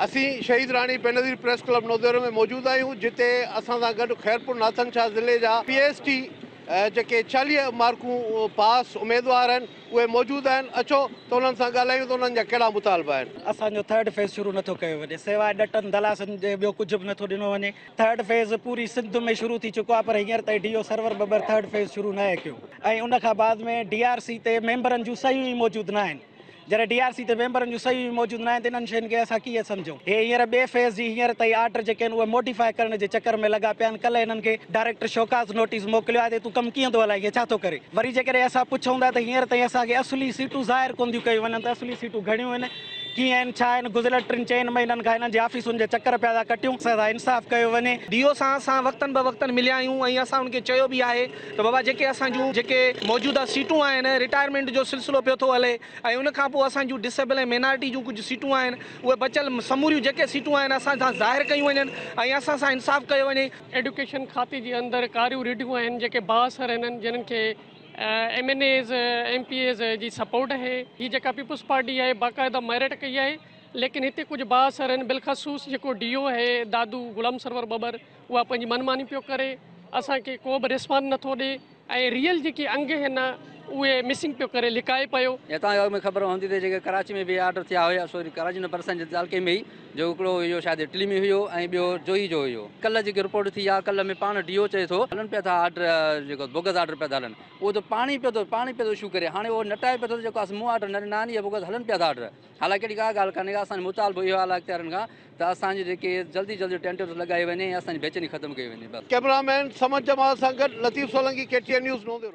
اسين شهيد راڻي Benazir press club نوديرو ۾ موجود آهيون جتي اسان سان گڏ خيرپور ناٿن شاهه ضلعي جا پي ايس ٽي جيڪي 40 مارڪون پاس اميدوار آهن اهي موجود آهن اچو ته انهن سان ڳالهايون ته انهن جا ڪهڙا مطالبا آهن. اسان جو ٿرڊ فيز شروع نٿو ڪيو وڃي سواء ڏٽن دلاسن جي ٻيو ڪجهه به نٿو ڏنو وڃي ٿرڊ فيز پوري سنڌ ۾ شروع ٿي چڪو آهي پر هينئر تائين D O Sarwar Babbar third phase شروع ناهي ڪيو ۽ ان کان بعد ۾ ڊي آر سي تي ميمبرن جون صحيحون ئي موجود ناهن. جڏهن ڊي آر سي تي ميمبرن جون صحيحون ئي موجود ناهن ته انهن شين کي اسان ڪيئن سمجهون. هي هينئر ٻئي فيز جي هينئر تائين آرڊر جيڪي آهن اهي موڊيفاء ڪرڻ جي چڪر ۾ لڳا پيا آهن. ڪلهه هنن کي ڊائريڪٽر شوڪاز نوٽيس موڪليو آهي ته تون ڪم ڪيئن ٿو هلائين هي ڇا ٿو ڪري. وري جيڪڏهن اسان پڇون ٿا ته هينئر تائين اسان کي اصلي سيٽون ظاهر ڪونه ٿيون ڪيون وڃن ته اصلي سيٽون گهڻيون آهن، ڪيئن آهن، ڇا آهن، گذريل ٽن چئن مهينن کان هنن جي آفيسن جا چڪر پيا ٿا ڪٽيون. اسان سان انصاف ڪيو وڃي. ڊي او سان اسان وقتن به وقتن مليا آهيون ۽ اسان ان کي چيو به آهي ته بابا جيڪي اسان جون جيڪي موجوده سيٽون آهن رٽائرمينٽ جو سلسلو پيو ٿو هلي ۽ ان کان پوء اسان جون ڊسيبل ۽ مينارٽي جون ڪجهه سيٽون آهن اهي بچيل سموريون جيڪي سيٽون آهن اسان سان ظاهر ڪيون وڃن ۽ اسان سان انصاف ڪيو وڃي. ايڊيوڪيشن کاتي جي اندر ڪاريون رڍيون آهن جيڪي بااثر آهن جنھن کي M N As M P As جي سپورٽ آهي هي جيڪا پيپلز پارٽي آهي باقاعده ميرٽ ڪئي آهي ليڪن هتي ڪجهه بااثر آهن بالخصوص جيڪو ڊي او آهي دادو غلام سرور ٻٻر اها پنهنجي من ماني پيو ڪري اسان کي ڪو به ريسپانس نٿو ڏي ۽ ريئل جيڪي انگ آهن اهي مسنگ پيو ڪري لڪائي پيو. هتان کان اڳ ۾ خبر هوندي ته جيڪي ڪراچي ۾ به آرڊر ٿيا هيا سوري ڪراچي نه پر اسان جي تعلقي ۾ ئي جو هڪڙو هيو شايد اٽلي ۾ هيو ۽ ٻيو جوهي جو هيو ڪلهه جيڪي رپورٽ ٿي آ ڪلهه ۾ پاڻ ڊي او چئي ٿو هلن پيا ٿا آرڊر جيڪو بوگس آرڊر پيا ٿا هلن اهو ته پاڻ ئي پيو ٿو پاڻ ئي پيو ٿو اشو ڪري هاڻي اهو نٽائي پيو ٿو ته جيڪو اسان مون آرڊر نه ڏنا آهن اهي بوگس هلن پيا ٿا آرڊر حالانڪه اهڙي ڪا ڳالهه ڪانهي ڪا اسان جو مطالبو اهو آهي اعليٰ اختيارين کان ته اسان جي جيڪي جلدي جلدي ٽينٽرز لڳائي وڃي ۽ اسان جي بيچيني ختم ڪئي وڃي بس. ڪئميرا مين صمد جمال سان گڏ Latif Solangi K T N news Naudero.